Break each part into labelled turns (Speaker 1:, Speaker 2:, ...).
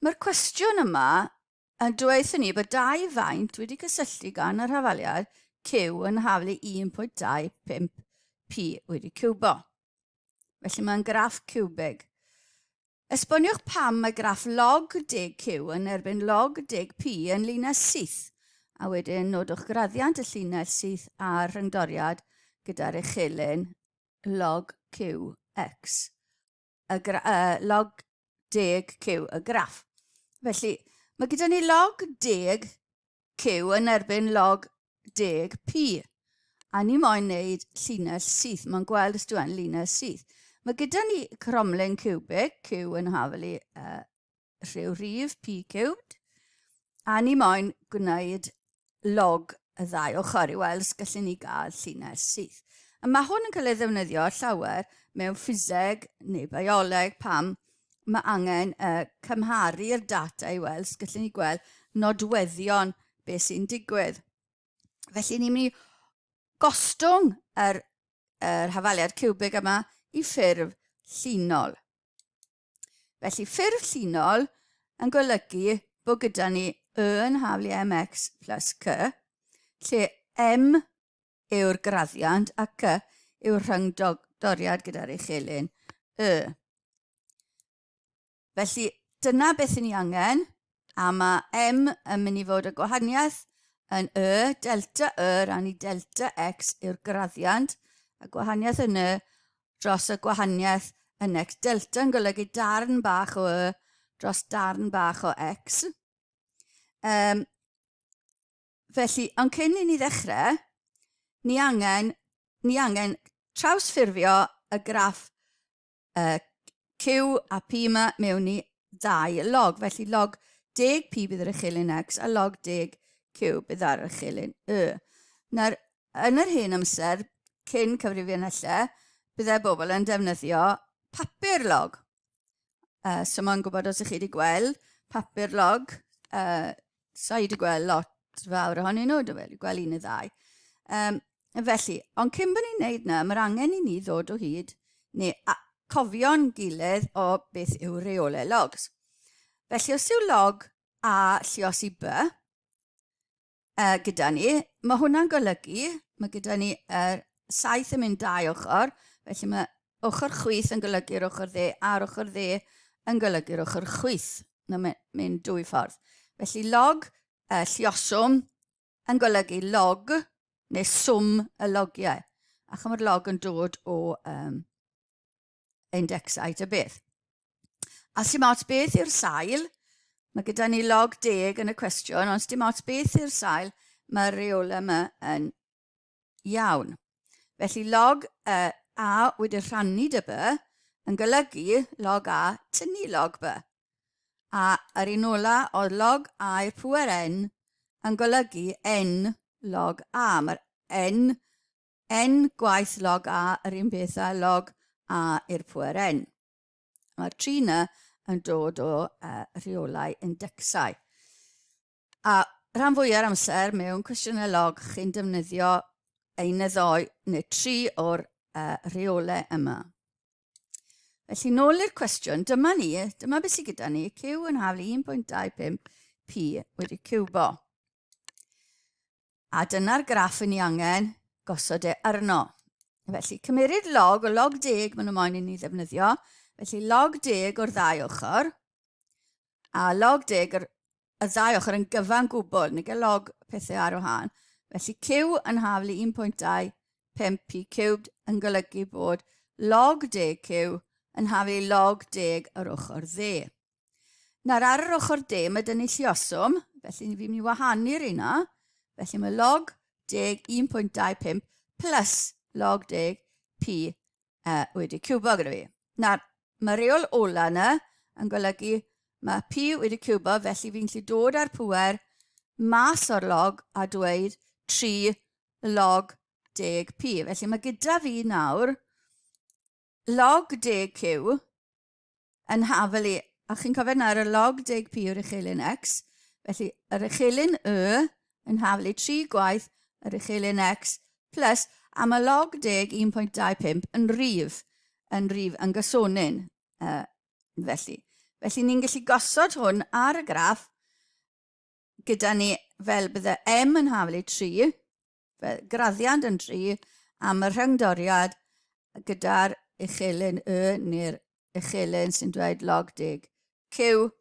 Speaker 1: Mae'r cwestiwn yma yn dweud ni bod dau faint wedi cysylltu gan yr hafaliad Q yn haflu 1.25 P wedi ciwbo. Felly mae'n graff ciwbig. Esboniwch pam mae graff log deg Q yn erbyn log deg P yn linell syth, a wedyn nodwch graddiant y llinell syth a'r rhyngdoriad gyda'r uchelyn log QX, y log deg Q, y graff. Felly, mae gyda ni log deg Q yn erbyn log deg P. A ni moyn wneud llinell syth. Mae'n gweld os dwi'n linell syth. Mae gyda ni cromlin ciwbig, Q yn hafel i rhyw rhif, P cubed. A ni moyn gwneud log y ddau ochr i weld os gallwn ni gael llinell syth. A mae hwn yn cael ei ddefnyddio llawer mewn ffiseg neu bioleg pam mae angen cymharu'r data i weld os gallwn ni gweld nodweddion beth sy'n digwydd. Felly ni'n mynd i gostwng yr, yr hafaliad ciwbig yma i ffurf llinol. Felly ffurf llinol yn golygu bod gyda ni y yn haflu mx plus c, lle m yw'r graddiant a c yw'r rhyngdoriad gyda'r uchelyn y. Felly dyna beth ni angen, a mae m yn mynd i fod y gwahaniaeth yn y, delta y ran i delta x yw'r graddiant, y gwahaniaeth yn y dros y gwahaniaeth yn x. Delta yn golygu darn bach o y dros darn bach o x. Um, felly, ond cyn i ni ddechrau, ni angen, ni angen trawsffurfio y graff Q a P yma mewn i ddau log. Felly log 10 P bydd yr uchelyn X a log 10 Q bydd ar yr uchelyn Y. Nawr, yn yr hen amser, cyn cyfrifianellau, byddai bobl yn defnyddio papur log. So mae'n gwybod os ych chi wedi gweld papur log, so i wedi gweld lot fawr ohonyn nhw, dwi wedi gweld un neu ddau. Um, felly, ond cyn bod ni'n neud na, mae'r angen i ni ddod o hyd, neu a, cofio'n gilydd o beth yw reolau logs. Felly, os yw log A lliosi B gyda ni, mae hwnna'n golygu, mae gyda ni yr saith yn mynd dau ochr, felly mae ochr chwith yn golygu'r ochr dde a'r ochr dde yn golygu'r ochr chwith. Mae'n mynd dwy ffordd. Felly log llioswm yn golygu log neu swm y logiau. A chymryd log yn dod o um, indecsau ta beth. A sy'n ots beth yw'r sail, mae gyda ni log deg yn y cwestiwn, ond dim ots beth yw'r sail, mae'r reolau yma yn iawn. Felly log uh, A wedi rhannu dy B yn golygu log A tynnu log B. A yr un ola oedd log A i'r pŵer N yn golygu N log A. Mae'r N, N gwaith log A yr un peth â log A i'r pŵer N. Mae'r tri yna yn dod o uh, rheolau indecsau. A rhan fwyaf o'r amser mewn cwestiynau log chi'n defnyddio ein neu ddoi neu tri o'r rheolau yma. Felly nôl i'r cwestiwn, dyma ni, dyma beth sydd gyda ni, Q yn haflu 1.25 P wedi ciwbo. A dyna'r graff yn ni angen gosod e arno. Felly, cymeryd log o log deg maen nhw moyn i ni ddefnyddio. Felly, log deg o'r ddau ochr, a log deg yr, y ddau ochr yn gyfan gwbl, neu gael log pethau ar wahân. Felly, Q yn haflu 1.25 P cubed yn golygu bod log deg Q yn haflu log deg yr ochr dde. Nawr ar yr ochr de mae dyn ni lluoswm, felly fi'n mynd i wahanu'r un na. Felly mae log deg 1.25 plus log deg p wedi ciwbo gyda fi. Nawr, mae reol ola yna yn golygu mae p wedi ciwbo, felly fi'n gallu dod â'r pŵer mas o'r log a dweud 3 log deg p. Felly mae gyda fi nawr log deg q yn hafel i, a chi'n cofio nawr y log deg p yw'r uchelyn x, felly yr uchelyn y yn hafel i 3 gwaith yr uchelyn x plus, a mae log deg 1.25 yn rif, yn rif yn gysonyn, uh, felly. Felly ni'n gallu gosod hwn ar y graff gyda ni fel bydde M yn haflu 3, fel graddiant yn 3, am y rhyngdoriad gyda'r uchelyn Y neu'r uchelyn sy'n dweud log deg Q,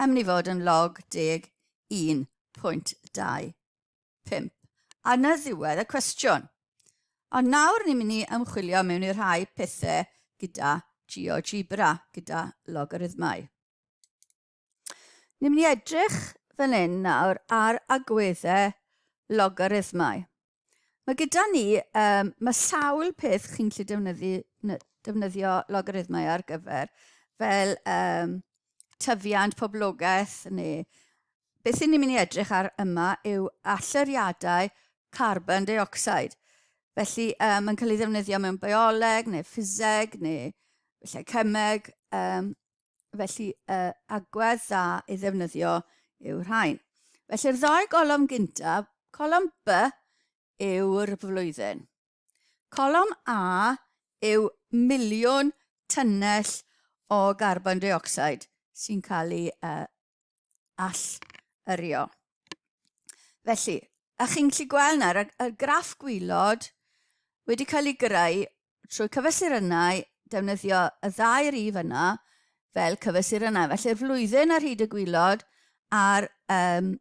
Speaker 1: yn mynd i fod yn log deg 1.25. A na ddiwedd y cwestiwn. Ond nawr ni'n mynd i ymchwilio mewn i rhai pethau gyda GeoGebra, gyda logarithmau. Ni'n mynd i edrych fan hyn nawr ar agweddau logarithmau. Mae gyda ni, um, mae sawl peth chi'n gallu defnyddio, defnyddio logarithmau ar gyfer, fel um, tyfiant poblogaeth neu beth ni'n mynd i edrych ar yma yw allyriadau carbon dioxide. Felly um, mae'n cael ei ddefnyddio mewn bioleg neu ffiseg neu felly cemeg. Um, felly y agwedd dda i ddefnyddio yw rhain. Felly'r ddau golofn gyntaf, colofn B yw'r flwyddyn. Colofn A yw miliwn tunnell o garbon dioxide sy'n cael ei uh, all-yrio. Felly, a chi'n gallu gweld nawr, y, y graff gwylod wedi cael ei greu trwy cyfesurynnau, defnyddio y ddau rif yna fel cyfesurynnau. Felly'r flwyddyn ar hyd y gwylod a'r um,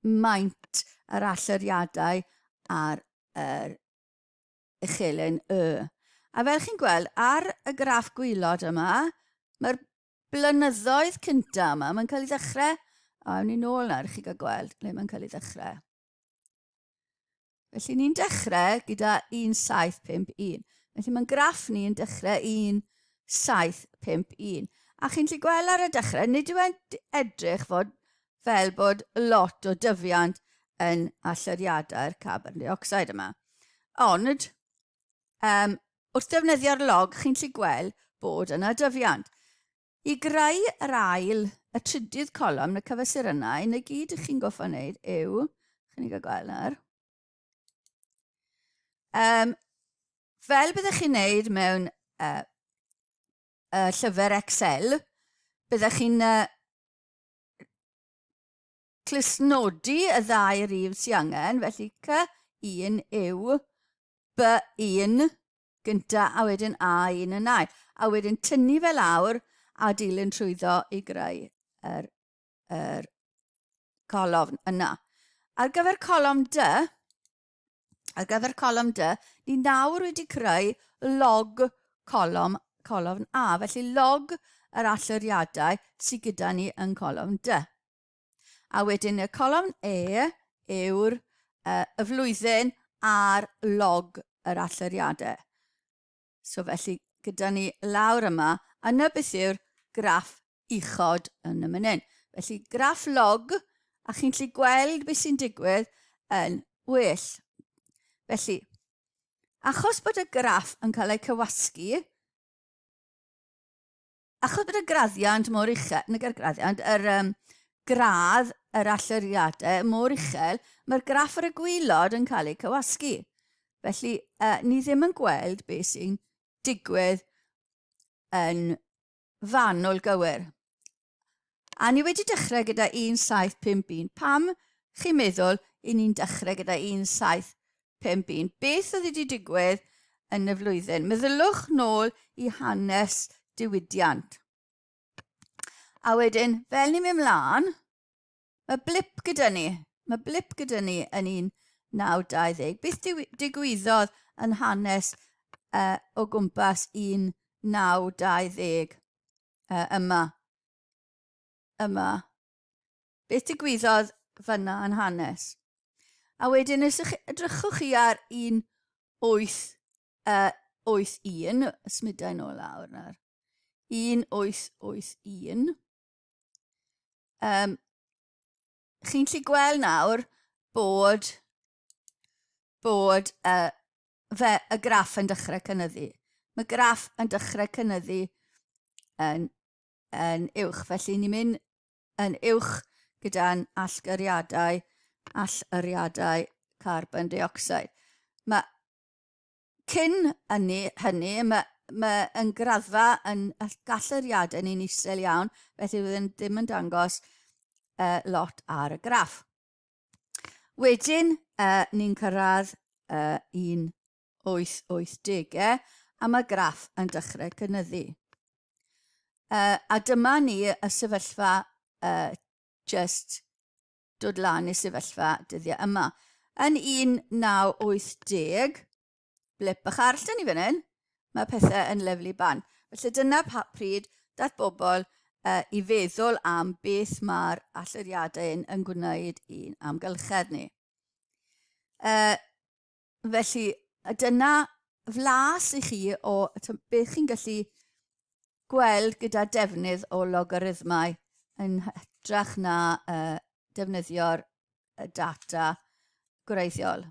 Speaker 1: maint yr allyriadau ar yr uchelyn y. A fel chi'n gweld, ar y graff gwylod yma, mae'r blynyddoedd cynta yma, mae'n cael ei ddechrau, o, awn ni nôl nawr i chi gael gweld le mae'n cael ei ddechrau. Felly ni'n dechrau gyda 1751. Felly mae'n graff ni yn dechrau 1751. A chi'n gallu gweld ar y dechrau, nid yw e'n edrych fod fel bod lot o dyfiant yn allyriadau'r carbon dioxide yma. Ond, um, wrth defnyddio'r log, chi'n gallu gweld bod yna dyfiant. I greu yr ail, y trydydd colofn, y cyfesurynnau, na gyd ych chi'n goffa wneud yw, chi'n ei gael gweld nawr, um, fel byddech chi'n wneud mewn uh, uh, llyfr Excel, byddech chi'n uh, clustnodi y ddau rif sy'n angen, felly C1 yw B1 gynta a wedyn A1 yn ail. A wedyn tynnu fe lawr a dilyn trwyddo i greu yr, yr colofn yna. Ar gyfer colofn D, ar gyfer colofn D, ni nawr wedi creu log colofn, colofn A. Felly log yr allyriadau sydd gyda ni yn colofn D. A wedyn y colofn E yw'r uh, y flwyddyn a'r log yr allyriadau. So felly gyda ni lawr yma, yna beth yw'r graff uchod yn y mynyn. Felly graff log, a chi'n gallu gweld beth sy'n digwydd yn well. Felly, achos bod y graff yn cael ei cywasgu, achos bod y graddiant mor uchel, nag yr graddiant, yr um, gradd yr allyriadau mor uchel, mae'r graff ar y gwylod yn cael ei cywasgu. Felly, uh, ni ddim yn gweld beth sy'n digwydd yn fanwl gywir. A ni wedi dechrau gyda 1751. Pam chi'n meddwl i ni'n dechrau gyda 1751? Beth oedd wedi digwydd yn y flwyddyn? Meddylwch nôl i hanes diwydiant. A wedyn, fel ni'n mynd mlaen, mae blip gyda ni. Mae blip gyda ni yn 1920. Beth digwyddodd yn hanes uh, o gwmpas 1920 uh, yma? Yma. Beth digwyddodd fyna yn hanes? A wedyn, os edrychwch chi ar 1, 8, uh, 8, 1, ysmudau nôl lawr nawr. 1, 8, 8, 1. Um, chi'n gallu gweld nawr bod, bod uh, fe, y graff yn dechrau cynnyddu. Mae graff yn dechrau cynnyddu yn, yn uwch. Felly ni'n mynd yn uwch gyda'n allgyriadau, allgyriadau carbon dioxide. Mae cyn hynny, hynny mae mae yn graddfa yn gallyriadau ni'n isel iawn, felly fydd ddim yn dangos lot ar y graff. Wedyn, ni'n cyrraedd 1880au a mae graff yn dechrau cynyddu. A dyma ni y sefyllfa just dod lan i sefyllfa dyddiau yma. Yn 1980, blip bach arall dyn ni fan hyn, mae pethau yn lyflu ban. Felly dyna pa pryd dath bobl i feddwl am beth mae'r allyriadau hyn yn gwneud i'n amgylchedd ni. Felly, dyna flas i chi o beth chi'n gallu gweld gyda defnydd o logarithmau yn hytrach na defnyddio'r data gwreiddiol.